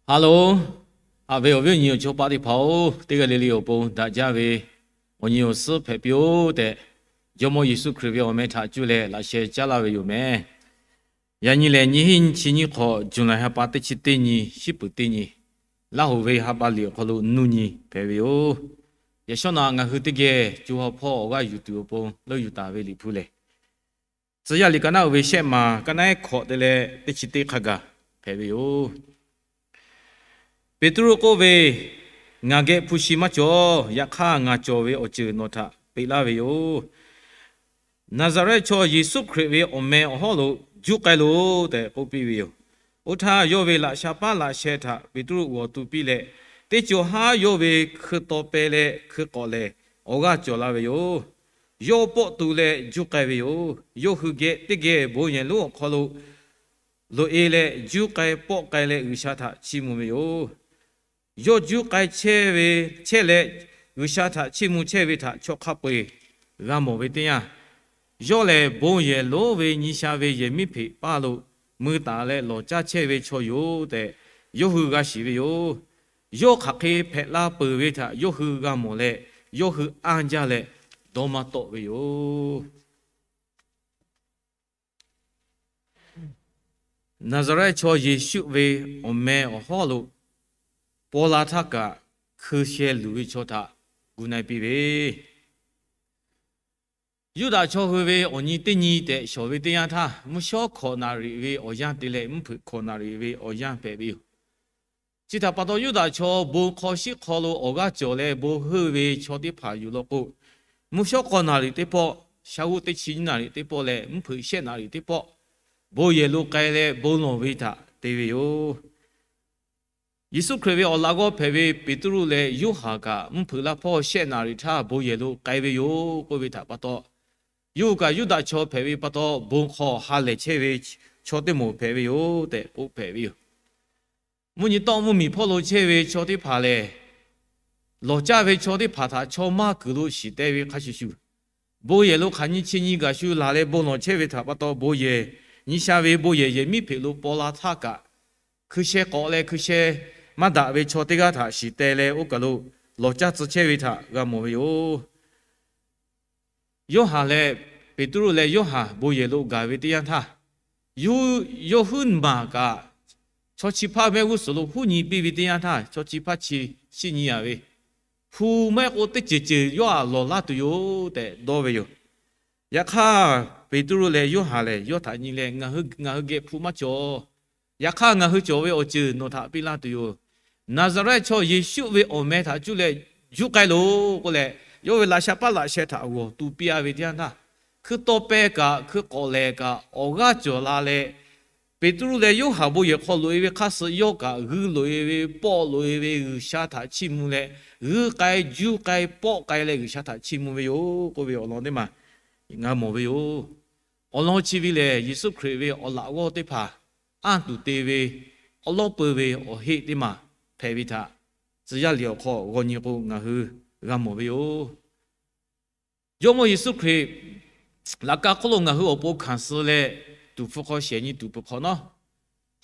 Haˍ loˬ. Haꞈ ve awˬ viˉ awˬ nyi awˬ chawˇ paˆ teˇ hpaˍ-oˬ, teˇ g'aˇ le le awˬ pon daꞈ jaˇ ve awˬ nyi awˬ suhˉ hpehꞈ piˇ-oˆ tehꞈ, Jawˇmawˇ Yeˍsuˆ Hkriꞈ ve awˬ meh htaꞈ cuˇ leh laꞈ sheh caˉ laˇ ve yoˬ meh. Yaꞈ nyi lehˬ, nyiˇ hinˉ nyiˇ chi nyiˇ hk'awꞈ, Juˍlaˍ ha pa teˇ chi teˇ nyi, shiˉ peuˍ teˇ nyi, Laˇ hoꞈ ve ha pa liꞈ awˬ hk'aw lo nuˇ nyi hpehꞈ ve yoˬ. Yaꞈ shawˉ naꞈ ngaˬ hui teˇ geh co ha hpawˇ awˬ g'aˇ yuˬ tuˬ awˬ pon leuˆ yuˬ taˍ ve Liꞈ hpu lehˬ, Tcuh yaˇ liꞈ ka naˉ uiˍ ve shehˆ maˬ, ka naˉ ehˉ hkawꞈ te leh teˇ chi teˇ hk'a gaˬ hpehꞈ ve yoˬ. Peˍtruˆ k'oˆ ve, Ngaˬ geh hpu shi maˇ cawˬ. Yaꞈ hk'aˇ, ngaˬ cawˬ ve awˬ ceuˬ nawˬ htaꞈ peꞈ laˇ ve yoˬ. Naˍzaˍrehˆ chaw Yeˍsuˆ Hkriꞈ ve awˬ meh awˬ hawˉ lo juˇ k'ai loˬ tehꞈ k'oˆ piˇ ve yoˬ. Oˇ htaˇ, yawˇ ve laꞈ sha paˉ laꞈ sheh htaꞈ Peˍtruˆ g'awˬ tu piˇ leh, teˇ cawˬ haˉ yawˇ ve hkui taw peh leh hkui k'awꞈ lehˬ, awˬ g'aˇ cawˬ la ve yoˬ. Yawˇ pawˆ tu leh juˇ k'ai ve yoˬ. Yawˇ hui geh teˇ geh bon yehˬ lonˉ awˬ hk'aw lo loꞈ-e leh, juˇ k'ai pawˆ k'ai leh G'uiˬsha htaꞈ chiˇ mvuh ve yoˬ. Yawˇ juˇ k'ai chehˇ ve, chehˇ leh G'uiˬsha htaꞈ chiˇ mvuh chehˇ ve htaꞈ chaw hk'a peu-eˬ g'a mawˬ ve teˇ yanˇ, yawˇ lehˬ bon yehˬ lonˉ ve nyi sha ve yehˬ miˉ hpeꞈ paˇ lo mui taˍ leh lawˬ caˇ chehˇ ve chaw yoˬ tehꞈ, yawˇ hui g'a shiˍ ve yoˬ. Yawˇ hk'aˬ hk'e hpehꞈ la peuˬ ve htaꞈ yawˇ hui g'a mawˬ leh, yawˇ hui anˇ jaˇ leh dawˇ maˇ tawˆ ve yoˬ. Naˍzaˍrehˆ chaw Yeˍsuˆ ve awˬ meh awˬ hawˉ lo paw la htaˇ kaꞈ hkui sheh luˬ ve chaw htaꞈ gu na-e piˇ ve, Yuˇdaꞈ chaw hui ve awˬ nyi teˇ nyi tehꞈ shawˍ ve teˇ yanˇ htaˇ, mvuhˇ shawˉ hkawꞈ naˍriˍ ve awˬ yanˇ te leh mvuhˇ hpeuꞈ hkawꞈ naˍriˍ ve awˬ yanˇ hpehꞈ ve yoˬ. Chi htaꞈ pa taw, Yuˇdaꞈ chaw bon hk'aw shiˉ hk'aw lo awˬ g'aˇ cawˬ leh bon heuˆ ve chaw teˇ hpaˍ yuˬ law k'o, mvuhˇ shawˉ hk'awꞈ naˍriˍ teˇ pawˆ, shaˉ g'oˆ teˇ chi nyiˇ naˍriˍ teˇ pawˆ leh mvuhˇ hpeuꞈ shehˆ naˍriˍ teˇ pawˆ, bon yehˬ lo k'ai leh bon lawˬ ve htaꞈ te ve yoˬ. Yeˍsuˆ Hkriꞈ ve awˬ laꞈ g'awˇ hpehꞈ ve Peˍtruˆ leh Yoˇhanˬ kaꞈ mvuhˇ hpeuꞈ laˇ hpawˇ shehˆ naˍriˍ htaˇ bon yehˬ lo k'ai ve yoˬ k'oˆ ve htaꞈ pa taw, yawˇ hui kaꞈ Yuˇdaꞈ chaw hpehꞈ ve pa taw, bon hk'aw ha lehˬ chehˇ ve chaw teˇ moˍ hpehꞈ ve yoˬ tehꞈ k'oˆ hpehꞈ ve yoˬ. Mvuhˇ nyi tawˆ mvuhˇ miˬ hpawˇ lo chehˇ ve chaw teˇ hpaˍ lehˬ, lawˬ caˇ ve chaw teˇ hpaˍ htaꞈ chaw maˇ kuiˬ lo shiˍ teh ve hk'a shuˍ shuˍ, bon yehˬ lo hk'aˬ nyi chi nyi gaˬ shu laˬ leh bon lawˬ chehˇ ve htaꞈ pa taw, bon yehˬ, nyi sha ve bon yehˬ yehˬ miˉ hpeꞈ lo paw la htaˇ kaꞈ, hkui sheh k'awꞈ leh hkui sheh maˇ daꞈ ve chaw teˇ g'aˇ htaꞈ shiˍ teh leh oˇ kaˬ lo lawˬ caˇ tcuh chehˇ ve htaꞈ g'a mawˬ ve yoˬ. Yoˇhanˬ leh Peˍtruˆ leh Yoˇhanˬ bon yehˬ lo gaˬ ve teˇ yanˇ htaˇ, yawˇ huiˉ maˬ kaꞈ chaw chi hpaˇ mehˆ g'uˇ suhˍ lo huˉ nyi piˇ ve teˇ yanˇ htaˇ, chaw chi hpaˇ chi shiˉ nyi a ve, hpu mehˆ k'o teˇ ceuˬ ceuˬ yawˇ htaꞈ lawˬ laˇ tuˬ yoˬ tehꞈ dawˇ ve yoˬ. Yaꞈ hk'aˇ, Peˍtruˆ leh Yoˇhanˬ lehˬ yawˇ htaꞈ nyi leh, Ngaˬ hui geh hpu maˇ cawˬ. Yaꞈ hk'aˇ, ngaˬ hui cawˬ ve awˬ ceuˬ nawˬ htaꞈ piˇ laˇ tuˬ yoˬ. Naˍzaˍrehˆ chaw Yeˍsuˆ ve awˬ meh htaꞈ cuˇ leh juˇ k'ai loˬ k'oˆ leh, yawˇ ve laꞈ sha paˉ laꞈ sheh htaꞈ g'awˬ tu piˇ a ve teˇ yanˇ htaˇ, hkui taw peh kaꞈ hkui k'awꞈ lehˬ kaꞈ awˬ g'aˇ cawˬ la leh, Peˍtruˆ leh Yoˇhanˬ bon yehˬ hk'aw loꞈ-e ve hk'aˇ suh yawˇ kaꞈ g'uiˇ loꞈ-e ve, pawˆ loꞈ-e ve G'uiˬsha htaꞈ chiˇ mvuh leh, g'uiˇ k'ai, juˇ k'ai, pawˆ k'ai leh G'uiˬsha htaꞈ chiˇ mvuh ve yoˬ k'oˆ ve awˬ lawn teˇ maˬ g'a mawˬ ve yoˬ. Awˬ lawn chi ve lehˬ, Yeˍsuˆ Hkriꞈ ve awˬ laꞈ g'awˇ teˇ hpaˍ anˇ tuˬ te ve, awˉ lawˉ peu ve awˬ heˆ teˇ maˬ hpehꞈ ve htaꞈ tcuh yaˇ liꞈ awˬ hk'aw g'aw nyi k'o ngaˬ hui g'a mawˬ ve yoˬ. Jawˇmawˇ Yeˍsuˆ Hkriꞈ laꞈ ka hk'oˆ lo ngaˬ hui awˬ pon hkanˍ suh leh, tuˍ hpfuh hk'aw shehˍ nyi tuˍ peuˬ hk'awꞈ nawˉ,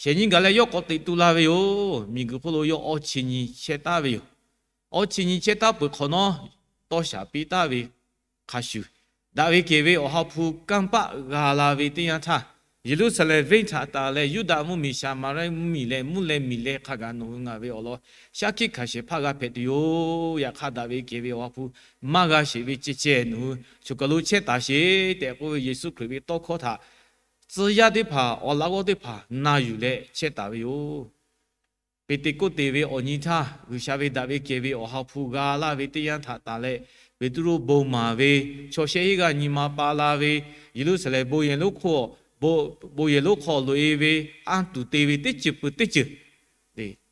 shehˍ nyi gaˬ leh yawˇ k'awꞈ teꞈ tu la ve yoˬ. Miˬguiˬ hk'oˆ lo yawˇ awˇ chi nyi chehˇ taˍ ve yoˬ. Awˇ chi nyi chehˇ taˍ peuˬ hk'awꞈ nawˉ, tawˇ shaˍ piˇ taˍ ve hk'a shuˍ, daꞈ ve kehˬ ve Awˬ ha hpu kanˇ paˆ g'a la ve teˇ yanˇ htaˇ, Yeˍruˆsaˍlehnˍ venˇ htaꞈ tanˬ leh Yuˇdaꞈ mvuhˇmiˬ, Saˍmaˍriˆ mvuhˇmiˬ leh mvuhˇ leh miˬ leh hk'a gaˬ nawˬ hui ngaˬ ve awˬ lawn shaˉ hkiˆ hkanˍ shehˍ hpaˇ g'a hpehꞈ tuˬ yoˬ. Yaꞈ hk'aˇ, daꞈ ve kehˬ ve Awˬ ha hpu maˇ g'a sheˍ ve ceh ceh nawˬ hui choˬ kaˬ lo chehˇ taˍ sheˍ tehꞈ k'oˆ ve Yeˍsuˆ Hkriꞈ ve tawˇ hkawˇ htaꞈ tcuh yaˇ teˇ hpaˍ, awˬ laꞈ g'awˇ teˇ hpaˍ na yuˬ leh chehˇ taˍ ve yoˬ. Peˍteˍkoˆteˍ ve awˬ nyi htaˇ, G'uiˬsha ve daꞈ ve kehˬ ve Awˬ ha hpu g'a laˇ ve teˇ yanˇ htaꞈ tanˬ leh, Peˍtruˆ bon maˍ ve, chaw shehˆ hinˉ g'aˇ nyi ma pa la ve, Yeˍruˆsaˍlehnˍ bon yehˬ lonˉ hk'oˆ, bon yehˬ lonˉ hk'aw loꞈ-e ve, anˇ tuˬ te ve teˇ ceuˬ peuˬ teˇ ceuˬ,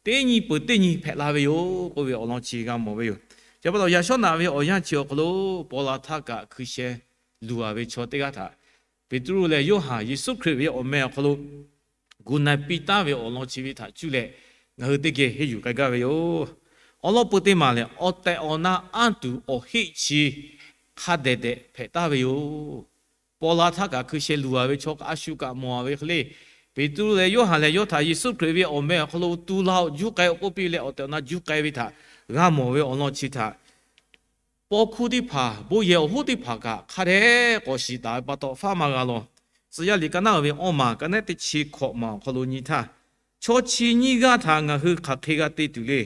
teˇ nyi peuˬ teˇ nyi hpehꞈ la ve yoˬ k'oˆ ve awˬ lawn chi g'a mawˬ ve yoˬ. Chi pa taw, yaꞈ shawˉ naꞈ ve awˬ yanˇ chi awˬ hk'aw lo paw la htaˇ kaꞈ hkui sheh luˬ a ve chaw teˇ g'aˇ htaꞈ Peˍtruˆ leh Yoˇhanˬ Yeˍsuˆ Hkriꞈ ve awˬ meh awˬ hk'aw lo gu na piˇ taˍ ve awˬ lawn chi ve htaꞈ cuˇ leh ngaˬ hui teˇ geh henˇ yuˬ k'ai gaˇ ve yoˬ. Awˉ lawˉ peu teˇ maˬ lehˬ, awˬ tehˬ awˬ na anˇ tuˬ awˬ heˆ chi hk'a dehꞈ dehꞈ hpehꞈ taˍ ve yoˬ. Paw la htaˇ kaꞈ hkui sheh luˬ a ve chaw a shu kaꞈ mawˬ a ve hk'e le, Peˍtruˆ leh Yoˇhanˬ lehˬ, yawˇ htaꞈ Yeˍsuˆ Hkriꞈ ve awˬ meh awˬ hk'aw lo tu la-oˬ, juˇ k'ai-oˬ k'oˆ piˇ leh, awˬ tehˬ awˬ na juˇ k'ai ve htaꞈ g'a mawˬ ve awˬ lawn chi htaꞈ paw hkuˇ teˇ hpaˍ, bon yehˬ awˬ hoˉ teˇ hpaˍ kaꞈ hk'a dehꞈ k'awꞈ shiˍ taˍ ve pa taw, faˉ maˇ g'a law. Tcuh yaˇ liꞈ ka naˉ ve awˇ maˬ ka nehˉ teˇ chi hkawꞈ maˬ awˬ hk'aw lo nyi htaˇ, Chaw chi nyiˇ g'aˇ htaꞈ ngaˬ hui hk'aˬ hk'e g'a te tuˬ le.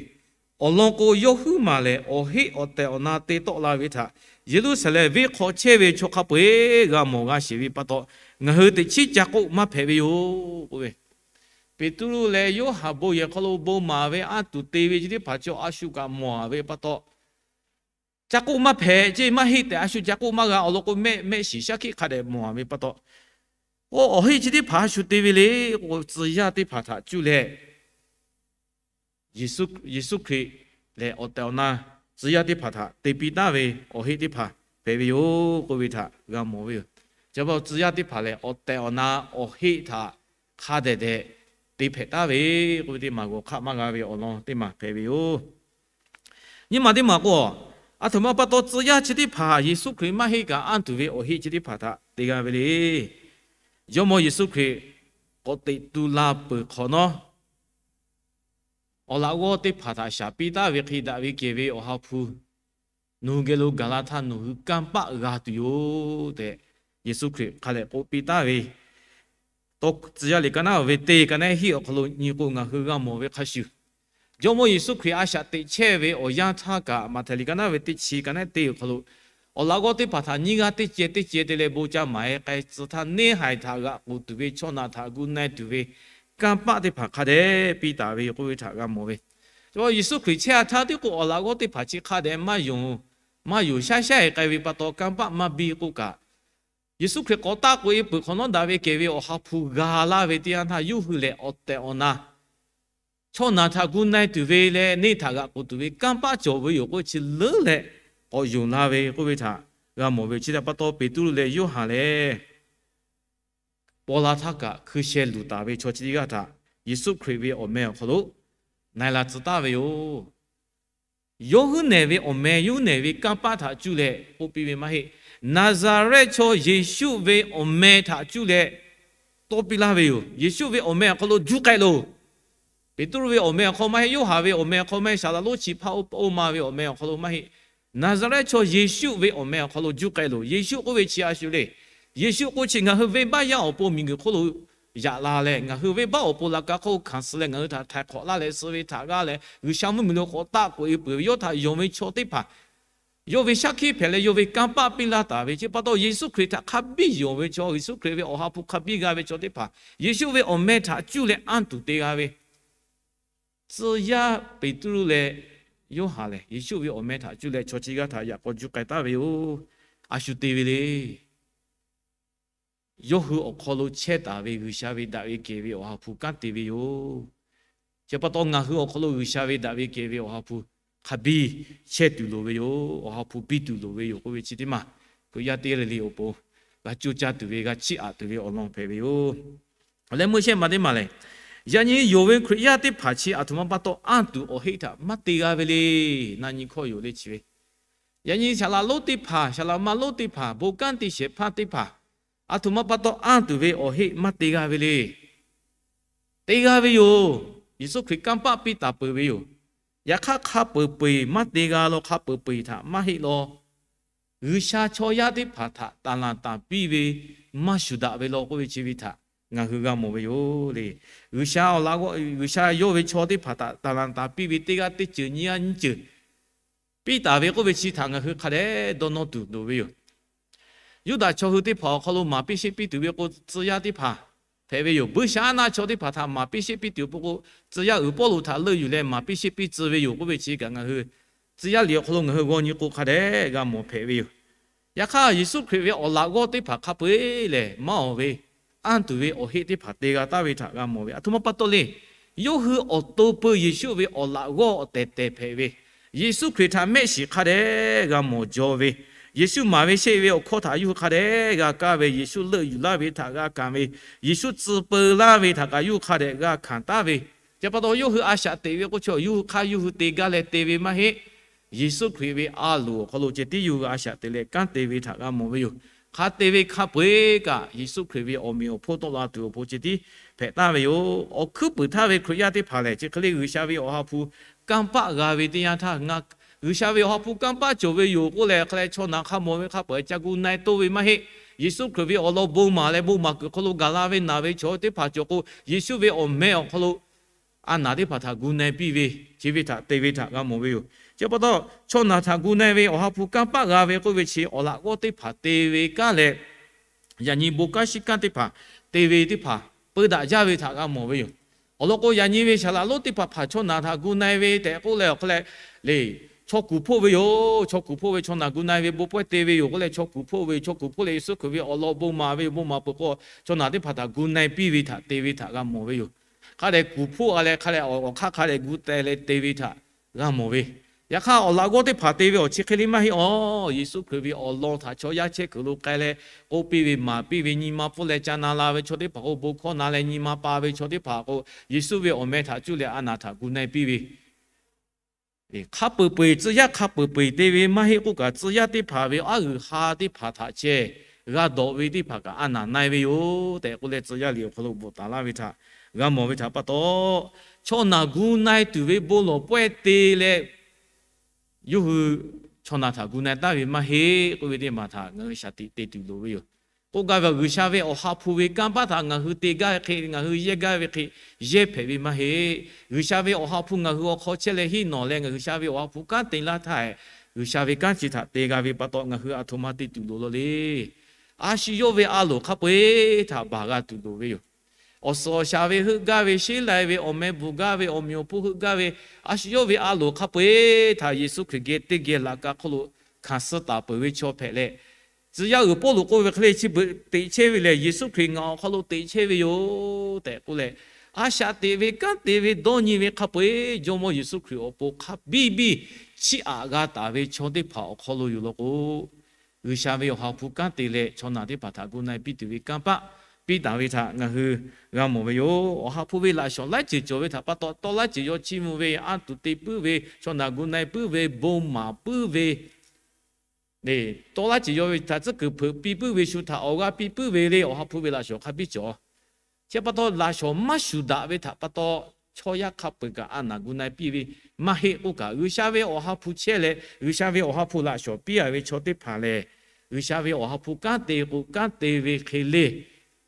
Awˬ lawn k'o, yawˇ huiˉ maˬ lehˬ awˬ heˆ awˬ tehˬ awˬ na te tawˆ la ve htaꞈ Yeˍruˆsaˍlehnˍ venˇ hk'aw chehˇ ve chaw hk'a peu-eˬ g'a mawˬ g'a sheˍ ve pa taw, ngaˬ hui teꞈ chiˉ ca k'oˆ maˇ hpehꞈ ve yoˬ k'oˆ ve. Peˍtruˆ leh Yoˇhanˬ bon yehˬ hk'aw lo bon maˍ ve anˇ tuˬ te ve chi teˇ hpaˍ chaw a shu kaꞈ mawˬ ve pa taw, ca k'oˆ maˇ hpehꞈ ceˇ, maˇ heˆ tehꞈ a shu ca k'oˆ maˇ g'a. Awˬ lawn k'o, mehˆ mehˆ shiˍ shaˉ hkiˆ hk'a dehꞈ mawˬ ve pa taw, oˇ awˬ heˆ chi teˇ hpaˍ a shu te ve le k'o, tcuh yaˇ teˇ hpaˍ htaꞈ cuˇ leh Yeˍsuˆ Hkriꞈ lehˬ awˬ tehˬ awˬ na tcuh yaˇ teˇ hpaˍ htaꞈ te piˇ taˍ ve awˬ heˆ teˇ hpaˍ hpehꞈ ve yoˬ k'oˆ ve htaꞈ g'a mawˬ ve yoˬ. Chi pa taw tcuh yaˇ teˇ hpaˍ lehˬ, awˬ tehˬ awˬ na awˬ heˆ htaꞈ hk'a dehꞈ dehꞈ te hpehꞈ taˍ ve k'oˆ ve teˇ maˬ g'awˬ hk'aˆ maˇ g'a ve awˬ lawn teˇ maˬ hpehꞈ ve yoˬ. Nyi ma teˇ maˬ k'o, aˬ htoꞈ ma pa taw tcuh yaˇ chi teˇ hpaˍ Yeˍsuˆ Hkriꞈ maˇ heˆ kaꞈ anˇ tuˬ ve awˬ heˆ chi teˇ hpaˍ htaꞈ te g'a ve le. Jawˇmawˇ Yeˍsuˆ Hkriꞈ k'awꞈ teꞈ tu la peuˬ hk'awꞈ nawˉ, awˬ laꞈ g'awˇ teˇ hpaˍ htaꞈ shaˍ piˇ taˍ ve hk'e, daꞈ ve kehˬ ve Awˬ ha hpu nawˬ hui geh lo gaˬ la htaˇ nawˬ hui kanˇ paˆ g'a tuˬ yoˬ tehꞈ, Yeˍsuˆ Hkriꞈ hk'a dehꞈ k'oˆ piˇ taˍ ve, tcuh yaˇ liꞈ ka naˉ ve teˇ ka naˉ hiˆ awˬ hk'aw lo nyi k'o, ngaˬ hui g'a mawˬ ve hk'a shuˍ, Jawˇmawˇ Yeˍsuˆ Hkriꞈ a shaꞈ teꞈ chehˇ ve awˬ yanˇ htaˇ kaꞈ, Maꞈhtehˍ liꞈ ka naˉ ve teˇ chi ka naˉ teˇ awˬ hk'aw lo, awˬ laꞈ g'awˇ teˇ hpaˍ htaꞈ nyiˇ g'aˇ teˇ ceh teˇ ceh te leh bon ca maˍ-e k'ai tcuh htaˇ, neˇ haiˬ htaꞈ g'aꞈ k'oˬ tuˬ ve, chaw naˬ htaꞈ gu na-e tuˬ ve kanˇ paˆ teˇ hpaˍ hk'a dehꞈ piˇ taˍ ve k'oˆ ve htaꞈ g'a mawˬ ve. Yeˍsuˆ Hkriꞈ chehˇ-a htaˇ tiˉ k'o, awˬ laꞈ g'awˇ teˇ hpaˍ chi hk'a dehꞈ maˇ yonˍ, maˇ yonˍ shaˉ shaˉ-e k'ai ve pa taw, kanˇ paˆ maˇ biˇ k'oˆ kaꞈ, Yeˍsuˆ Hkriꞈ k'awꞈ taˆ k'oꞈ-e peuˬ hk'awꞈ nawˉ, daꞈ ve kehˬ ve Awˬ ha hpu g'a laˇ ve teˇ yanˇ htaˇ, yawˇ hui lehˬ awˬ tehˬ awˬ na chaw naˬ htaꞈ gu na-e tuˬ ve leh neˇ htaꞈ g'aꞈ k'oˬ tuˬ ve kanˇ paˆ cawˬ ve yoˬ k'oˆ ve chi leuˉ leh k'awꞈ yonˍ la ve k'oˆ ve htaꞈ g'a mawˬ ve. Chi htaꞈ pa taw, Peˍtruˆ leh Yoˇhanˬ lehˬ paw la htaˇ kaꞈ hkui sheh luˬ taˍ ve chaw chi teˇ g'aˇ htaꞈ Yeˍsuˆ Hkriꞈ ve awˬ meh awˬ hk'aw lo na-e la tcuh taˍ ve yoˬ. Yawˇ huiˉ nehˬ ve awˬ meh, yawˇ huiˉ nehˬ ve kanˇ paˆ htaꞈ cuˇ leh k'oˆ piˇ ve maˇ heˆ. Naˍzaˍrehˆ chaw Yeˍsuˆ ve awˬ meh htaꞈ cuˇ leh tawˇ piˇ laˇ ve yoˬ. Yeˍsuˆ ve awˬ meh awˬ hk'aw lo juˇ k'ai loˬ. Peˍtruˆ ve awˬ meh awˬ hk'aw maˇ heˆ, Yoˇhanˬ ve awˬ meh awˬ hk'aw maˇ heˆ, Saˍlaꞈ lonˉ chi hpaˇ oˇ ma ve awˬ meh awˬ hk'aw lo maˇ heˆ. Naˍzaˍrehˆ chaw Yeˍsuˆ ve awˬ meh awˬ hk'aw lo juˇ k'ai loˬ. Yeˍsuˆ k'oˆ ve chi a shu le. Yeˍsuˆ k'oˆ chi ngaˬ hui venˇbaˆ yaˇ awˬ pon miˬguiˬ hk'oˆ lo yaꞈ la leh, ngaˬ hui venˇbaˆ awˬ pon laꞈ ka hk'oˆ hkanˍ suh leh, ngaˬ hui htaꞈ htaiˍ hk'awꞈ laˇ leh suh ve htaꞈ g'aˇ leh, G'uiˬsha mvuhˇ miˬ lo k'awꞈ taˆ k'oꞈ-e peuˬ ve, yawˇ htaꞈ yonˍ ve chaw teˇ hpaˍ yawˇ ve shaˉ hkiˆ hpehꞈ leh, yawˇ ve kanˇ paˆ piˇ laˇ taˍ ve chi pa taw, Yeˍsuˆ Hkriꞈ htaꞈ hk'a biˇ yonˍ ve chaw, Yeˍsuˆ Hkriꞈ ve Awˬ ha hpu hk'a biˇ g'a ve chaw teˇ hpaˍ, Yeˍsuˆ ve awˬ meh htaꞈ cuˇ leh anˇ tuˬ te g'a ve. Tcuh yaˇ Peˍtruˆ leh Yoˇhanˬ lehˬ, Yeˍsuˆ ve awˬ meh htaꞈ cuˇ leh chaw chi g'aˇ htaꞈ yaꞈ k'aw juˇ k'ai taˍ ve yoˬ. A shu te ve le. Yawˇ hui awˬ hk'aw lo chehˇ taˍ ve G'uiˬsha ve daꞈ ve kehˬ ve Awˬ ha hpu kanˉ te ve yoˬ. Chi pa taw, ngaˬ hui awˬ hk'aw lo G'uiˬsha ve daꞈ ve kehˬ ve Awˬ ha hpu hk'a biˇ chehˇ tuˬ loˍ ve yoˬ. Awˬ ha hpu biˇ tuˬ loˍ ve yoˬ k'oˆ ve chi teˇ maˬ, Hkriꞈ yaˇ teˇ g'aˇ le le awˬ pon g'a coˇ caˇ tuˬ ve, g'a chiˇ aꞈ tuˬ ve awˬ lawn hpehꞈ ve yoˬ. Awˬ leh meuˇ shehˆ ma teˇ maˬ lehˬ, yaꞈ nyi yonˍ ve Hkriꞈ yaˇ teˇ hpaˍ chi aˬ htoꞈ ma pa taw anˇ tuˬ awˬ heˆ htaꞈ maˇ te g'a ve le. Na nyi hkawˇ yoˬ le chi ve, yaꞈ nyi Saˍlaꞈ lonˉ teˇ hpaˍ, Saˍlaꞈ ma lonˉ teˇ hpaˍ, bon kanˉ te shehˍ hpaˇ teˇ hpaˍ, aˬ htoꞈ ma pa taw anˇ tuˬ ve awˬ heˆ maˇ te g'a ve le. Te g'a ve yoˬ. Yeˍsuˆ Hkriꞈ kanˇ paˆ piˇ taˍ peuˬ ve yoˬ. Yaꞈ hk'aˇ, hk'a peu-eˬ maˇ te g'a law, hk'a peu-eˬ htaꞈ maˇ heˆ law. G'uiˬsha chaw yaˇ teˇ hpaˍ htaꞈ taˍ lanˍ taˍ piˇ ve maˇ shuˍ daꞈ ve law k'oˆ ve chi ve htaꞈ ngaˬ hui g'a mawˬ ve yoˬ le. G'uiˬsha awˬ laꞈ g'awˇ, G'uiˬsha yawˇ ve chaw teˇ hpaˍ htaꞈ taˍ lanˍ taˍ piˇ ve teˇ g'aˇ teˇ ceuˬ nyiˇ g'aˇ nyiˇ ceuˬ piˇ taˍ ve k'oˆ ve chi htaꞈ ngaˬ hui hk'a dehꞈ dawˇ nawˇ tuˬ loˍ ve yoˬ. Yuˇdaꞈ chaw hui teˇ hpaˍ awˬ hk'aw lo maˍ piˇ sheˆ piˇ tuˬ ve k'o, tcuh yaˇ teˇ hpaˍ hpehꞈ ve yoˬ. Buiˇshaˆaˉnaˆ chaw teˇ hpaˍ htaꞈ maˍ piˇ sheˆ piˇ tuˬ peuˬ k'o, tcuh yaˇ uiˍ Pawˇluꞈ htaꞈ leuˆ yuˬ leh maˍ piˇ sheˆ piˇ tcuh ve yoˬ k'oˆ ve chi kaꞈ ngaˬ hui tcuh yaˇ liꞈ awˬ hk'aw lo ngaˬ hui g'aw nyi k'o hk'a dehꞈ g'a mawˬ hpehꞈ ve yoˬ. Yaꞈ hk'aˇ, Yeˍsuˆ Hkriꞈ ve awˬ laꞈ g'awˇ teˇ hpaˍ hk'a peu-eˬ lehˬ, maˇ awˬ ve anˇ tuˬ ve awˬ heˆ teˇ hpaˍ te g'a taˍ ve htaꞈ g'a mawˬ ve. Aˬ htoꞈ ma pa taw le. Yawˇ hui awˬ to peu Yeˍsuˆ ve awˬ laꞈ g'awˇ awˬ tehˬ tehˬ hpehꞈ ve, Yeˍsuˆ Hkriꞈ htaꞈ mehˆ shiˍ hk'a dehꞈ g'a mawˬ jaw ve, Yeˍsuˆ maˍ ve sheˆ ve awˬ hkawˇ htaꞈ yawˇ hui hk'a dehꞈ g'a kaˇ ve, Yeˍsuˆ leuˆ yuˬ laˇ ve htaꞈ g'a hkanˍ ve, Yeˍsuˆ tcuh peu laˇ ve htaꞈ kaꞈ yawˇ hui hk'a dehꞈ g'a hkanˍ taˍ ve. Chi pa taw, yawˇ hui a shaꞈ teꞈ ve k'o, chaw yawˇ hui hk'aˇ yawˇ hui te gaˇ leh te ve maˇ heˆ. Yeˍsuˆ Hkriꞈ ve a loˍ awˬ hk'aw lo ceh tiˉ yawˇ hui a shaꞈ teꞈ leh kanˉ te ve htaꞈ g'a mawˬ ve yoˬ. hk'a te ve hk'a peu-eˬ kaꞈ, Yeˍsuˆ Hkriꞈ ve awˬ meꞈ awˬ hponˇ tawˆ la tuˬ awˬ pon ceh tiˉ hpehꞈ taˍ ve yoˬ. Awˬ hkuiˉ puiˍ htaˇ ve Hkriꞈ yaˇ teˇ hpaˍ lehˬ, chi hk'e le G'uiˬsha ve Awˬ ha hpu kanˇ paˆ g'a ve teˇ yanˇ htaˇ, ngaˬ G'uiˬsha ve Awˬ ha hpu kanˇ paˆ cawˬ ve yoˬ k'oˆ leh, hk'a leh chaw naˬ hk'a mawˬ ve hk'a peu-eˬ ca gu na-e toˇ ve maˇ heˆ. Yeˍsuˆ Hkriꞈ ve awˬ lawn bon maˍ leh bon maˍ kuiˬ hk'aw lo gaˬ la ve naˬ ve chaw teˇ hpaˍ cawˬ k'o, Yeˍsuˆ ve awˬ meh awˬ hk'aw lo a naˬ teˇ hpaˍ htaꞈ gu na-e piˇ ve, chi ve htaꞈ te ve htaꞈ g'a mawˬ ve yoˬ. Chi pa taw, chaw naˬ htaꞈ gu na-e ve Awˬ ha hpu kanˇ paˆ g'a ve k'oˆ ve chi awˬ laꞈ g'awˇ teˇ hpaˍ te ve kanˉ leh, yaꞈ nyi bon kanˉ shiˉ kanˉ teˇ hpaˍ te ve teˇ hpaˍ peu daꞈ jaˇ ve htaꞈ g'a mawˬ ve yoˬ. Awˬ lawn k'o, yaꞈ nyi ve saˍ laˍ lonˉ teˇ hpaˍ hpaˍ chaw naˬ htaꞈ gu na-e ve tehꞈ k'oˆ leh awˬ hk'a leh, le, chaw kuˬ hpoˆ ve yoˬ. Chaw kuˬ hpoˆ ve, chaw naˬ gu na-e ve bon pawehˇ te ve yoˬ k'oˆ leh chaw kuˬ hpoˆ ve yoˬ. Chaw kuˬ hpoˆ leh Yeˍsuˆ Hkriꞈ ve awˬ lawn bon maˍ ve yoˬ. Bon maˍ peuˬ k'o, chaw naˬ teˇ hpaˍ htaꞈ gu na-e piˇ ve htaꞈ te ve htaꞈ g'a mawˬ ve yoˬ. Hk'a dehꞈ kuˬ hpoˆ a leh hk'a leh awˬ hk'aˇ hk'a dehꞈ gu teh leh te ve htaꞈ g'a mawˬ ve. Yaꞈ hk'aˇ, awˬ laꞈ g'awˇ teˇ hpaˍ te ve awˬ chi hk'e le maˇ heˆ awˬ. Yeˍsuˆ Hkriꞈ ve awˬ lawn htaꞈ chaw yaˇ chehˇ kuiˬ lo k'ai leh k'oˆ piˇ ve, maˍ piˇ ve, nyi ma pfuhˇ leh ca na la ve chaw teˇ hpaˍ k'o, bon hkawˇ na leh nyi ma pa ve chaw teˇ hpaˍ k'o, Yeˍsuˆ ve awˬ meh htaꞈ cuˇ leh a naˬ htaꞈ gu na-e piˇ ve, hk'a peu-eˬ peu-eˬ, tcuh yaˇ hk'a peu-eˬ peu-eˬ te ve maˇ heˆ k'oˆ kaꞈ, tcuh yaˇ teˇ hpaˍ ve aˉ g'uiˬ ha teˇ hpaˍ htaꞈ ceh g'a dawꞈ ve teˇ hpaˍ kaꞈ a naˬ na-e ve yoˬ tehꞈ k'oˆ leh, tcuh yaˇ liꞈ awˬ hk'aw lo bvuhꞈ taˍ laˇ ve htaꞈ g'a mawˬ ve htaꞈ pa taw, chaw naˬ gu na-e tuˬ ve bon lawˬ pawehˇ te leh, yawˇ hui chaw naˬ htaꞈ gu na-e taˍ ve maˇ heˆ k'oˆ ve teˇ maˬ htaꞈ ngaˬ hui shaˍ tiꞈ te tuˬ loˍ ve yoˬ. K'oˆ gaˇ ve, G'uiˬsha ve Awˬ ha hpu ve kanˇ paˆ htaꞈ ngaˬ hui te gaˇ ve hk'e, ngaˬ hui yehˇ gaˇ ve hk'e, yehˇ hpehꞈ ve maˇ heˆ. G'uiˬsha ve Awˬ ha hpu ngaˬ hui awˬ hk'aw chehˇ leh hiˆ nawˬ leh, ngaˬ G'uiˬsha ve Awˬ ha hpu kanˉ te laˇ htaˇ, G'uiˬsha ve kanˉ chi htaꞈ te g'a ve pa taw, ngaˬ hui aˬ htoꞈ ma te tuˬ loˍ law le. A shu yawˇ ve a loˍ hk'a peu-eˬ htaꞈ baˬ g'a tuˬ loˍ ve yoˬ. Awˬ suhˍ awˬ shaˍ ve heuˆ gaˇ ve, sheˉ lai ve, awˬ meh bvuhˬ gaˇ ve, awˬ meꞈ awˬ hponˇ heuˆ gaˇ ve, a shu yawˇ ve a loˍ hk'a peu-eˬ htaꞈ Yeˍsuˆ Hkriꞈ geh teˇ geh laꞈ ka hk'oˆ lo hkanˍ suh taˍ peuˬ ve chaw hpehꞈ leh, tcuh yaˇ uiˍ Pawˇluꞈ k'oˆ ve hk'e le, chi beuꞈ teꞈ chehˇ ve lehˬ, Yeˍsuˆ Hkriꞈ ngaˬ awˬ hk'aw lo teꞈ chehˇ ve yoˬ tehꞈ k'oˆ leh, a shaꞈ teꞈ ve kanˉ te ve dawˇ nyi ve hk'a peu-eˬ Jawˇmawˇ Yeˍsuˆ Hkriꞈ awˬ pon hk'a biˇ biˇ chiˇ aꞈ g'a taˍ ve chaw teˇ hpaˍ awˬ hk'aw lo yoˬ law k'o, G'uiˬsha ve Awˬ ha hpu kanˉ te leh chaw naˬ teˇ hpaˍ htaꞈ gu na-e piˇ tuˬ ve kanˇ paˆ piˇ taˍ ve htaꞈ ngaˬ hui g'a mawˬ ve yoˬ. Awˬ ha hpu ve laꞈ shawnˍ laiˉ ceuˬ cawˬ ve htaꞈ pa taw, tawˇ laiˉ ceuˬ yaw chiˇ mvuh ve, anˇ tuˬ te puiˉ ve, chaw naˬ gu na-e puiˉ ve, bon maˍ puiˉ ve, tawˇ laiˉ ceuˬ yaw ve htaꞈ tcuhˉ kuiˬ hpeuꞈ piˇ puiˉ ve, shu htaꞈ awˬ g'aˇ piˇ puiˉ ve le, Awˬ ha hpu ve laꞈ shawnˍ hk'a biˇ cawˬ. Chi pa taw, laꞈ shawnˍ maˇ shuˍ daꞈ ve htaꞈ pa taw, chaw yaˇ hk'a peu-eˬ kaꞈ a naˬ gu na-e piˇ ve maˇ heˆ k'oˆ kaꞈ, G'uiˬsha ve Awˬ ha hpu chehˇ leh G'uiˬsha ve Awˬ ha hpu laꞈ shawnˍ piˇ a ve chaw teˇ hpaˍ lehˬ, G'uiˬsha ve Awˬ ha hpu kanˉ te k'o, kanˉ te ve hk'e le,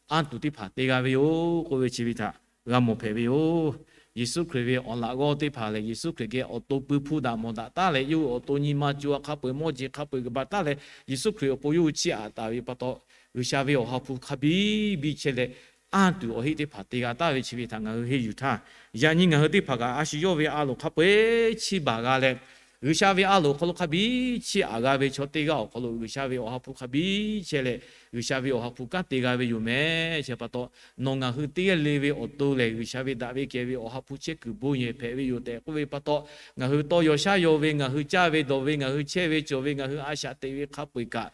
anˇ tuˬ teˇ hpaˍ te g'a ve yoˬ k'oˆ ve chi ve htaꞈ g'a mawˬ hpehꞈ ve yoˬ. Yeˍsuˆ Hkriꞈ ve awˬ laꞈ g'awˇ teˇ hpaˍ lehˬ, Yeˍsuˆ Hkriꞈ geh awˬ to pui hpu daꞈ mawˬ daꞈ taˉ leh, yawˇ hui awˬ to nyi ma co a hk'a peu-eˬ mawˇ jeˬ hk'a peu-eˬ g'uiˬ ba taˉ leh, Yeˍsuˆ Hkriꞈ awˬ pon yawˇ hui chiˇ aꞈ taˍ ve pa taw, G'uiˬsha ve Awˬ ha hpu hk'a biˇ biˇ chehˇ leh, anˇ tuˬ awˬ heˆ teˇ hpaˍ te g'a taˍ ve chi ve htaꞈ ngaˬ hui henˇ yuˬ htaˇ, yaꞈ nyi ngaˬ hui teˇ hpaˍ kaꞈ a shu yawˇ ve a loˍ hk'a peu-eˬ chiˇ baˬ g'a leh, G'uiˬsha ve a loˍ awˬ hk'aw lo hk'a biˇ chiˇ aꞈ g'a ve chaw teˇ g'aˇ awˬ hk'aw lo G'uiˬsha ve Awˬ ha hpu hk'a biˇ chehˇ leh, G'uiˬsha ve Awˬ ha hpu kanˉ te g'a ve yoˬ meh. Chi pa taw, nawˬ ngaˬ hui teˇ g'aˇ le ve awˬ to lehˬ, G'uiˬsha ve daꞈ ve kehˬ ve Awˬ ha hpu chehˇ kuiˬ bon yehˬ hpehꞈ ve yoˬ tehꞈ k'oˆ ve pa taw, ngaˬ hui tawˇ yaw shaˉ yaw ve, ngaˬ hui caˇ ve dawˬ ve, ngaˬ hui chehˇ ve cawˬ ve, ngaˬ hui a shaꞈ teꞈ ve hk'a peu-eˬ kaꞈ,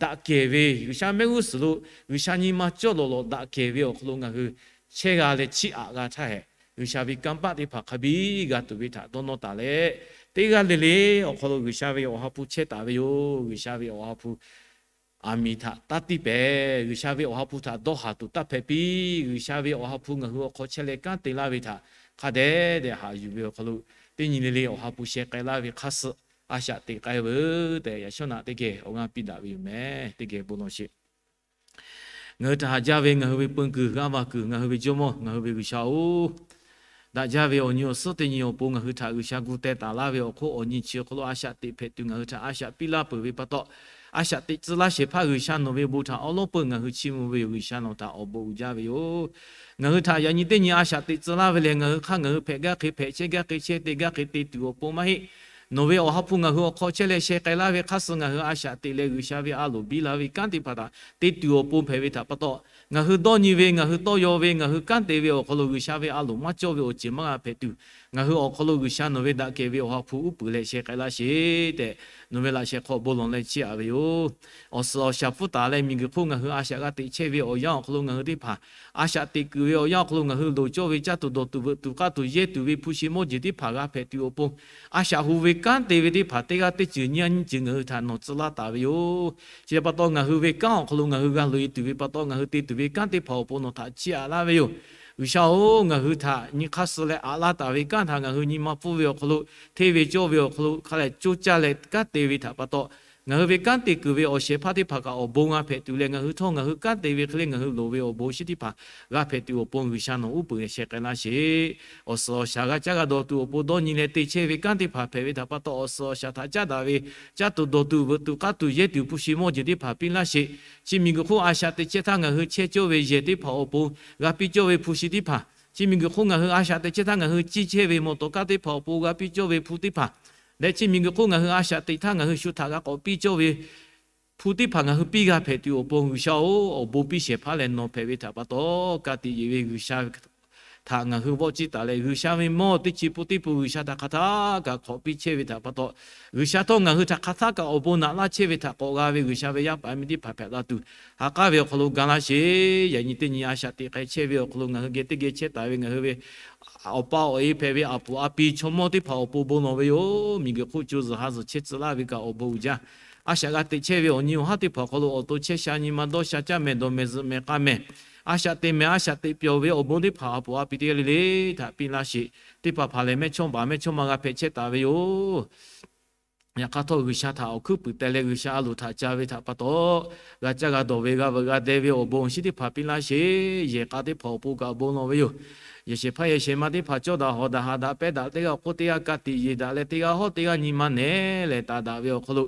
daꞈ kehˬ ve G'uiˬsha mehˆ g'uˇ suhˍ lo G'uiˬsha nyi ma cawˇ lawˬ lawꞈ daꞈ kehˬ ve awˬ hk'aw lo ngaˬ hui chehˇ g'a leh chiˇ aꞈ g'a htaˇ hehꞈ, G'uiˬsha ve kanˇ paˆ teˇ hpaˍ hk'a biˇ g'a tuˬ ve htaꞈ dawˇ nawˇ taˍ leh, teˇ g'aˇ le le awˬ hk'aw lo G'uiˬsha ve Awˬ ha hpu chehˇ taˍ ve yoˬ. G'uiˬsha ve Awˬ ha hpu aˬ miˍ htaꞈ taˇ tiˇ pehˍ. G'uiˬsha ve Awˬ ha hpu htaꞈ dawˇ haˍ tuˬ taˇ hpehꞈ piˇ. G'uiˬsha ve Awˬ ha hpu ngaˬ hui awˬ hk'aw chehˇ leh kanˉ te laˇ ve htaꞈ hk'a dehꞈ dehꞈ haꞈ yuˬ ve awˬ hk'aw lo, teˇ nyi le le Awˬ ha hpu sheh k'ai laˇ ve hk'a suh a shaꞈ teꞈ k'ai veuˬ tehꞈ, yaꞈ shawˉ naꞈ teˇ geh awˬ g'aˇ piˇ daꞈ ve yoˬ meh. Teˇ geh bon lawˬ sheˍ. Ngaˬ hui htaꞈ haꞈ jaˇ ve ngaˬ hui ve peu kuiˬ g'aˇ va kuiˬ, ngaˬ hui ve Jawˇmawˇ, ngaˬ hui ve G'uiˬsha-oˬ, daꞈ jaˇ ve awˬ nyi awˬ suhˉ teˇ nyi awˬ pon ngaˬ hui htaꞈ G'uiˬsha gu teh taˍ laˇ ve awˬ hk'oˆ, awˬ nyi chi awˬ hk'aw lo a shaꞈ teꞈ hpehꞈ tuˬ ngaˬ hui htaꞈ a shaꞈ piˇ laˇ peuˬ ve pa taw, a shaꞈ teꞈ tcuh laˇ shehˍ hpaˇ G'uiˬsha nawˬ ve bon htaꞈ awˉ lawˉ peuˬ ngaˬ hui chiˇ mvuh ve yoˬ. G'uiˬsha nawˬ htaꞈ awˬ bon uiˍ jaˇ ve yoˬ. Ngaˬ hui htaꞈ yaꞈ nyi teˇ nyi a shaꞈ teꞈ tcuh laˇ ve lehˬ, ngaˬ hui hk'aˇ ngaˬ hui hpehꞈ gaˇ hk'e hpehꞈ, chehˇ gaˇ hk'e chehˇ, te gaˇ hk'e te tuˬ awˬ pon maˇ heˆ. Nawˬ ve Awˬ ha hpu ngaˬ hui awˬ hk'aw chehˇ leh sheh k'ai laˇ ve hk'a suh ngaˬ hui a shaꞈ teꞈ leh G'uiˬsha ve a loˍ biˇ la ve kanˉ teˇ hpaˍ htaꞈ te tuˬ awˬ pon hpehꞈ ve htaꞈ pa taw, ngaˬ hui dawˇ nyi ve, ngaˬ hui tawˇ yaw ve, ngaˬ hui kanˉ te ve awˬ hk'aw lo G'uiˬsha ve a loˍ maˇ cawˇ ve awˬ ceuˬ maˇ g'a hpehꞈ tuˬ, ngaˬ hui awˬ hk'aw lo G'uiˬsha nawˬ ve daꞈ kehˬ ve Awˬ ha hpu uˉ peunˍ leh sheh k'ai laˇ sheˍ tehꞈ, nawˬ ve laꞈ sheh hk'aw bon lawˬ leh chiˇ aꞈ ve yoˬ. Awˬ suhˍ awˬ shaˍ pfuhˇ taˍ leh miˬguiˬ hk'oˆ ngaˬ hui a shaꞈ g'a teꞈ chehˇ ve awˬ yanˇ awˬ hk'aw lo ngaˬ hui teˇ hpaˍ a shaꞈ teꞈ kuiˬ ve awˬ yanˇ awˬ hk'aw lo ngaˬ hui loˍ cawˇ ve caˇ tuˬ dawˬ tuˬ veuꞈ tuˬ k'aˇ tuˬ yehˇ tuˬ ve hpu shi mawˇ jeˬ teˇ hpaˍ g'a hpehꞈ tuˬ awˬ pon, a shaꞈ hu ve kanˉ te ve teˇ hpaˍ teˇ g'aˇ teˇ ceuˬ nyiˇ g'aˇ nyiˇ ceuˬ ngaˬ hui htaꞈ nawˬ tcuh laˇ taˍ ve yoˬ. Chi pa taw ngaˬ hui ve kanˉ awˬ hk'aw lo ngaˬ hui g'a loꞈ e tuˬ ve pa taw ngaˬ hui te tuˬ ve kanˉ teˇ hpaˍ awˬ pon nawˬ htaꞈ chiˇ aꞈ laˇ ve yoˬ. G'uiˬsha-oˬ, ngaˬ hui htaꞈ nyi hk'aˇ suh leh aꞈ laˇ taˍ ve kanˉ htaꞈ ngaˬ hui nyi ma pfuhˇ ve awˬ hk'aw lo, hteˇ ve cawˇ ve awˬ hk'aw lo hk'a lehˬ coˇ caˇ leh kanˉ te ve htaꞈ pa taw, ngaˬ hui ve kanˉ te kuiˬ ve awˬ shehˍ hpaˇ teˇ hpaˍ kaꞈ awˬ bon g'a hpehꞈ tuˬ leh, ngaˬ hui htawˇ ngaˬ hui kanˉ te ve hk'e le ngaˬ hui loˍ ve awˬ bon awˬ shinˉ teˇ hpaˍ g'a hpehꞈ tuˬ awˬ pon G'uiˬsha nawˬ uˉ peunˍ sheh k'ai laˇ sheˍ. Awˬ suhˍ awˬ shaˍ g'a caˇ g'a dawˬ tuˬ awˬ pon dawˇ nyi leh te chehˇ ve kanˉ teˇ hpaˍ hpehꞈ ve htaꞈ pa taw, awˬ suhˍ awˬ shaˍ htaꞈ caˉ daꞈ ve, caˇ tuˬ dawˬ tuˬ veuꞈ tuˬ k'aˇ tuˬ yehˇ tuˬ hpu shi mawˇ jeˬ teˇ hpaˍ piˇ laˇ sheˍ. Chi miˬguiˬ hk'oˆ a shaꞈ teꞈ chehˇ htaˇ ngaˬ hui chehˇ cawˇ ve yehˬ teˇ hpaˍ awˬ pon g'a piˇ cawˇ ve hpu shi teˇ hpaˍ, chi miˬguiˬ hk'oˆ ngaˬ hui a shaꞈ teꞈ chehˇ htaˇ ngaˬ hui ciˇ chehˇ ve mawˬ tawˍ kaˇ teˇ hpaˍ awˬ pon g'a piˇ cawˇ ve hpu teˇ hpaˍ leh, chi miˬguiˬ hk'oˆ ngaˬ hui a shaꞈ teꞈ htaˇ ngaˬ hui shu htaꞈ g'a k'awꞈ piˇ cawˇ ve hpu teˇ hpaˍ ngaˬ hui piˇ g'a hpehꞈ tuˬ awˬ pon G'uiˬsha-oˬ, awˬ bon piˇ shehˍ hpaˇ leh nawˬ hpehꞈ ve htaꞈ pa taw, ka tiꞈ yeˬ ve G'uiˬsha htaꞈ ngaˬ hui vawˆ ciˇ taˍ leh, G'uiˬsha ve mawˇ teˇ chi pun teˇ pun G'uiˬsha htaꞈ hk'aˬ htaˇ kaꞈ hk'awꞈ piˇ chehˇ ve htaꞈ pa taw, G'uiˬsha htawˇ ngaˬ hui htaꞈ hk'aˬ htaˇ kaꞈ awˬ bon naꞈ laˇ chehˇ ve htaꞈ k'awꞈ g'a ve G'uiˬsha ve yaˇ paˍ yaˇ miˇ teˇ hpaˍ hpehꞈ la tuˬ, ha k'aˉ ve awˬ hk'aw lo ga laˇ sheˍ. Yaꞈ nyi teˇ nyi a shaꞈ teꞈ k'ai chehˇ ve awˬ hk'aw lo ngaˬ hui geh teˇ geh chehˇ taˍ ve ngaˬ hui ve awˬ pa awˬ e hpehꞈ ve aˬ puˍ a pi chaw mawˇ teˇ hpaˍ awˬ pon bon lawˬ ve yoˬ. Miˬguiˬ hk'oˆ co zuhˬ ha zuhˬ chehˇ tcuh laˇ ve kaꞈ awˬ bon uiˍ jaˇ. A shaꞈ g'a teꞈ chehˇ ve awˬ nyi awˬ haˉ teˇ hpaˍ awˬ hk'aw lo awˬ to chehˇ sha nyi ma dawˇ sha caˇ mehˍ dawˬ mehˍ zuhꞈ mehˍ k'a mehˍ, a shaꞈ teꞈ mehˍ a shaꞈ teꞈ pyawˬ ve awˬ bon teˇ hpaˍ aˬ puˍ a pi teˇ g'aˇ le le htaꞈ piˇ laˇ sheˍ. Teˇ hpaˍ hpaˍ lehˬ mehˇchawˇ baˬ mehˇchawˇma g'a hpehꞈ chehˇ taˍ ve yoˬ. Yaꞈ hk'aˇ htawˇ G'uiˬsha htaꞈ awˬ hkuiˉ puiˍ teh leh G'uiˬsha a loˍ htaꞈ ca ve htaꞈ pa taw, g'a caˇ g'a dawˬ ve g'a veuꞈ g'a deh ve awˬ bon awˬ shinˉ teˇ hpaˍ piˇ laˇ sheˍ. Yehˬ k'a teˇ hpaˍ awˬ pon kaꞈ bon lawˬ ve yoˬ. Yehˬ shehˍ hpaˇ yehˬ shehˍ ma teˇ hpaˍ cawˇ daꞈ hawˍ daꞈ haꞈ daꞈ pehˇ daꞈ teˇ g'aˇ awˬ hk'oˆ teˇ g'aˇ ka tiꞈ yeˬ daꞈ leh teˇ g'aˇ hawˉ teˇ g'aˇ nyi ma nehˬ leh taˍ daꞈ ve awˬ hk'aw lo,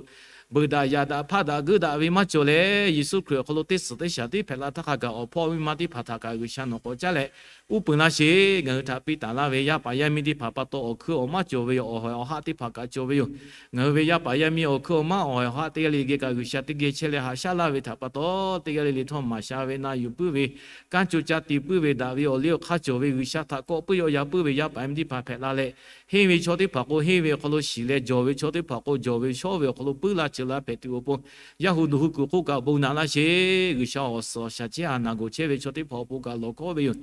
beuꞈ daꞈ yaꞈ daꞈ hpaˆ daꞈ geuˆ daꞈ ve maˇ cawˬ leh, Yeˍsuˆ Hkriꞈ awˬ hk'aw lo teˇ suhˍ teˇ shaˍ tiˉ hpehꞈ la htaˇ hk'a gaˬ awˬ hpawˇ miˇ ma teˇ hpaˍ htaꞈ kaꞈ G'uiˬsha nawˬ k'awꞈ caˉ leh uˉ peunˍ laˇ sheˍ. Ngaˬ hui htaꞈ piˇ taˍ laˇ ve yaˇ paˍ yaˇ miˇ teˇ hpaˍ pa taw awˬ hkui awˬ maˇ cawˬ ve awˬ hawˍ awˬ haˆ teˇ hpaˍ kaꞈ cawˬ ve yoˬ. Ngaˬ hui ve yaˇ paˍ yaˇ miˇ awˬ hkui awˬ maˇ awˬ hawˍ awˬ haˆ teˇ g'aˇ le geh kaꞈ G'uiˬsha teˇ geh chehˇ leh haꞈ shaˉ laˇ ve htaꞈ pa taw, teˇ g'aˇ le le htawˇ maˍ sha ve na yuˬ puiˉ ve, kanˉ co caˇ te puiˉ ve daꞈ ve awˬ liˇ awˬ hk'aˇ cawˬ ve G'uiˬsha htaꞈ kawˆ puiˉ yaw yaꞈ puiˉ ve yaˇ paˍ yaˇ miˇ teˇ hpaˍ hpehꞈ la leh, henˇ ve chaw teˇ hpaˍ k'o henˇ ve awˬ hk'aw lo shiˍ leh, jawˬ ve chaw teˇ hpaˍ k'o jawˬ ve shawˉ ve awˬ hk'aw lo puiˉ la cheuˬ la hpehꞈ tuˬ awˬ pon, yaˇ hu duˬ hu kuiˬ hk'oˆ kaꞈ bon naꞈ laˇ sheˍ. G'uiˬsha awˬ suhˍ awˬ shaˍ chehˇ a naˬ gawˬ chehˇ ve chaw teˇ hpaˍ awˬ pon kaꞈ lawˬ kawˆ ve yoˬ.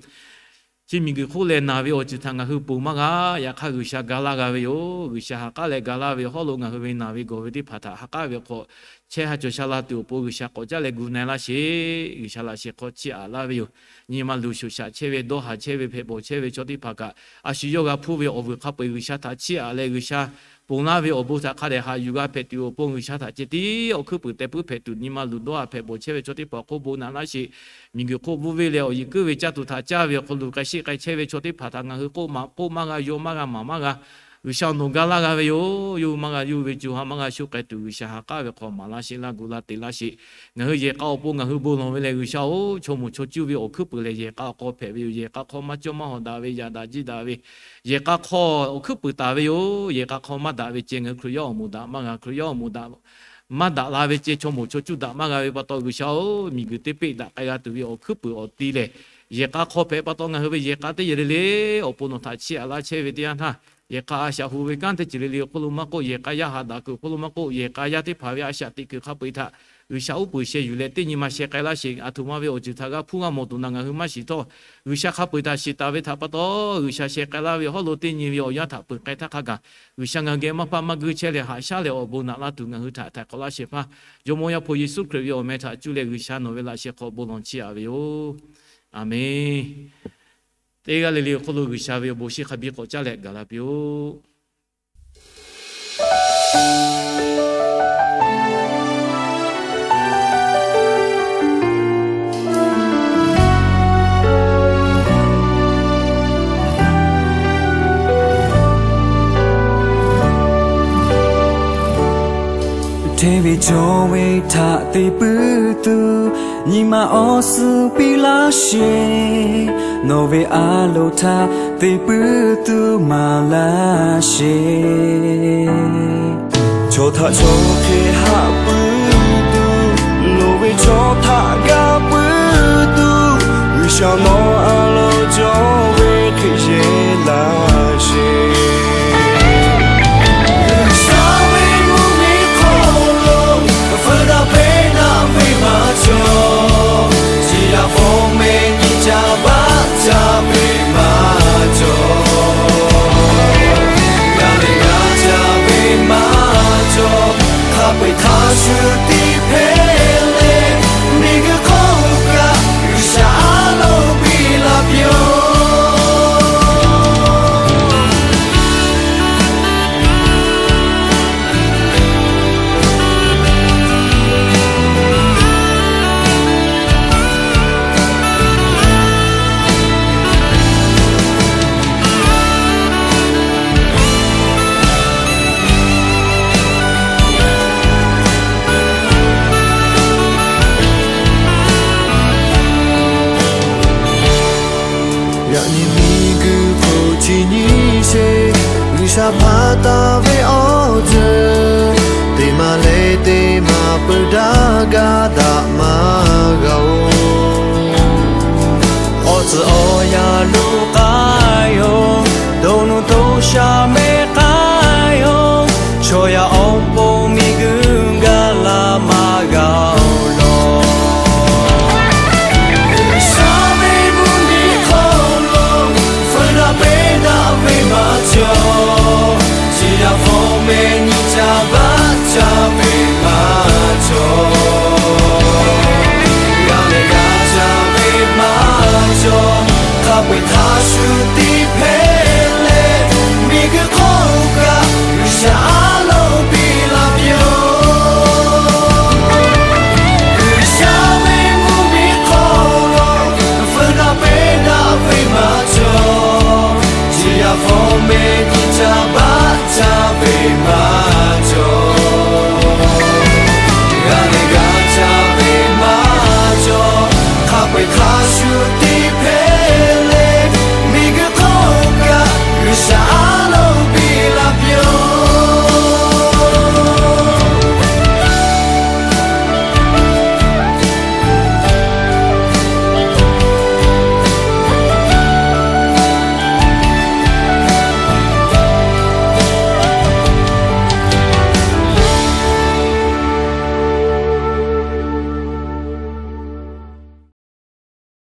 Chi miˬguiˬ hk'oˆ lehˬ naˬ ve awˬ ceuˬ htaꞈ ngaˬ hui ponˬ maˇ g'a. Yaꞈ hk'aˇ G'uiˬsha ga laˇ g'a ve yoˬ. G'uiˬsha ha k'aˉ leh ga laˇ ve hawˉ lo ngaˬ hui ve naˬ ve gawˬ ve teˇ hpaˍ htaꞈ ha k'aˉ ve hk'aw chehˇ ha cawˬ sha la tuˬ awˬ pon G'uiˬsha k'awꞈ caˉ leh gu na-e laˇ sheˍ. G'uiˬsha laꞈ sheh hk'aw chiˇ aꞈ laˇ ve yoˬ. Nyi ma luˬ shoꞈ shaꞈ chehˇ ve dawˇ haˍ chehˇ ve hpehꞈ bawˬ chehˇ ve chaw teˇ hpaˍ kaꞈ a shu yawˇ g'a hpuˇ ve awˬ vuiˬ hk'a peu-eˬ G'uiˬsha htaꞈ chiˇ aꞈ leh G'uiˬsha ponˬ laˇ ve awˬ bon htaꞈ hk'a dehꞈ haꞈ yuˬ g'a hpehꞈ tuˬ awˬ pon G'uiˬsha htaꞈ ceh tiˉ awˬ hkuiˉ puiˍ teh puiˉ hpehꞈ tuˬ nyi ma luˬ dawˇ haˍ hpehꞈ bawˬ chehˇ ve chaw teˇ hpaˍ awˬ hk'oˆ bon naꞈ laˇ sheˍ. Miˬguiˬ hk'oˆ bvuhˇ venˇ leh awˬ yeˬ kuiˉ ve caˇ tuˬ htaꞈ caˇ ve awˬ hk'aw lo k'ai sheˆ k'ai chehˇ ve chaw teˇ hpaˍ htaꞈ ngaˬ hui k'oˆ maˍ k'oˆ maˇ g'a yaw maˇ g'a maˍ maˇ g'a. G'uiˬsha nawˬ ga laˇ g'a ve yoˬ. Yawˇ hui maˇ g'a yawˇ hui ve co ha maˇ g'a shu k'ai tuˬ G'uiˬsha ha k'aˉ ve hk'aw maˍ laˇ sheˍ laˇ gu laˇ te laˇ sheˍ. Ngaˬ hui yehˬ k'a awˬ pon ngaˬ hui bon lawˬ ve lehˬ G'uiˬsha-oˬ, chaw moˍ chaw cuˇ ve awˬ hkuiˉ puiˍ lehˬ yehˬ k'a awˬ hk'aw hpehꞈ ve yoˬ. Yehˬ k'a hk'aw maˇ cawˇ maˇ hawˍ daꞈ ve yaꞈ daꞈ jiˇ daꞈ ve yehˬ k'a hk'aw awˬ hkuiˉ puiˍ taˍ ve yoˬ. Yehˬ k'a hk'aw maˇ daꞈ ve ceh ngaˬ hui Hkriꞈ yaˇ awˬ moˍ daꞈ maˇ g'a. Hkriꞈ yaˇ awˬ moˍ daꞈ maˇ daꞈ la ve ceh chaw moˍ chaw cuˇ daꞈ maˇ g'a ve pa taw G'uiˬsha-oˬ, miˬguiˬ teˇ peˆ daꞈ k'ai g'a tuˬ ve awˬ hkuiˉ puiˍ awˬ ti lehˬ, yehˬ k'a hk'aw hpehꞈ pa taw ngaˬ hui ve yehˬ k'a teˇ yehˬ le le awˬ pon nawˬ htaꞈ chiˇ aꞈ laˇ chehˇ ve teˇ yanˇ htaˇ, yehˬ k'a a shaꞈ hu ve kanˉ teˇ ceuˬ le le awˬ hk'oˆ lo maˇ k'oˆ, yehˬ k'a yaˇ haꞈ daꞈ kuiˬ awˬ hk'oˆ lo maˇ k'oˆ, yehˬ k'a yaˇ teˇ hpaˍ ve a shaꞈ teꞈ kuiˬ hk'a peu-eˬ htaꞈ G'uiˬsha uˉ peunˍ sheh yuˬ leh teˇ nyi ma sheh k'ai laˇ sheˍ. Aˬ htoꞈ ma ve awˬ ceuˬ htaꞈ g'a hpuˇ g'a mawˬ tuˬ naˬ ngaˬ hui maˇ shiˍ htawˇ, G'uiˬsha hk'a peu-eˬ htaꞈ shiˍ taˍ ve htaꞈ pa taw, G'uiˬsha sheh k'ai laˇ ve hawˉ lo teˇ nyi ve awˬ yanˇ htaꞈ peuˬ k'ai htaˇ hk'a gaˬ, G'uiˬsha ngaˬ hui geh maˇ paˆ maˇ guiˇ chehˇ leh haꞈ shaˉ leh awˬ bon naꞈ laˇ tuˬ ngaˬ hui htaꞈ htaiˍ hk'awꞈ laˇ shehˍ hpaˇ, Jawˇmawˇ Yaˇ hpu Yeˍsuˆ Hkriꞈ ve awˬ meh htaꞈ cuˇ leh G'uiˬsha nawˬ ve laꞈ sheh hk'aw bon lawˬ chiˇ aꞈ ve yoˬ. Aˬmenˍ. Teˇ g'aˇ le le awˬ hk'oˆ lo G'uiˬsha ve awˬ bon shinˉ hk'a biˇ k'awꞈ caˇ leh gaˬ la piˇ-oˆ. Hteˇ ve cawˇ ve htaꞈ te puiˉ tuˬ, nyi ma awˬ suhˍ piˇ laˇ sheˍ. Nawˬ ve a loˍ htaꞈ te puiˉ tuˬ maˍ laˇ sheˍ. Chaw htaꞈ chaw hk'e haꞈ puiˉ tuˬ, loˍ ve chaw htaꞈ ga puiˉ tuˬ, G'uiˬsha nawˬ a loˍ cawˇ ve hk'e yehˇ laˇ sheˍ. G'uiˬsha ve mvuhˇmiˬ hk'aw lo, fuiˍ daꞈ peꞈ daꞈ ve maˇ cawˬ, chi yaꞈ hpawˇ meh nyi ca baˆ ca ve maˇ cawˬ, g'a leh g'a ca ve Sha hpaˇ taˍ ve awˬ ceuˬ teˇ maˬ leh teˇ maˬ peuˬ daꞈ gaˇ daꞈ maˇ g'a-oˬ. Awˬ tcuhˍ awˬ yanˇ lo k'ai-oˬ, dawˇ nawˇ toˇ sha mehˆ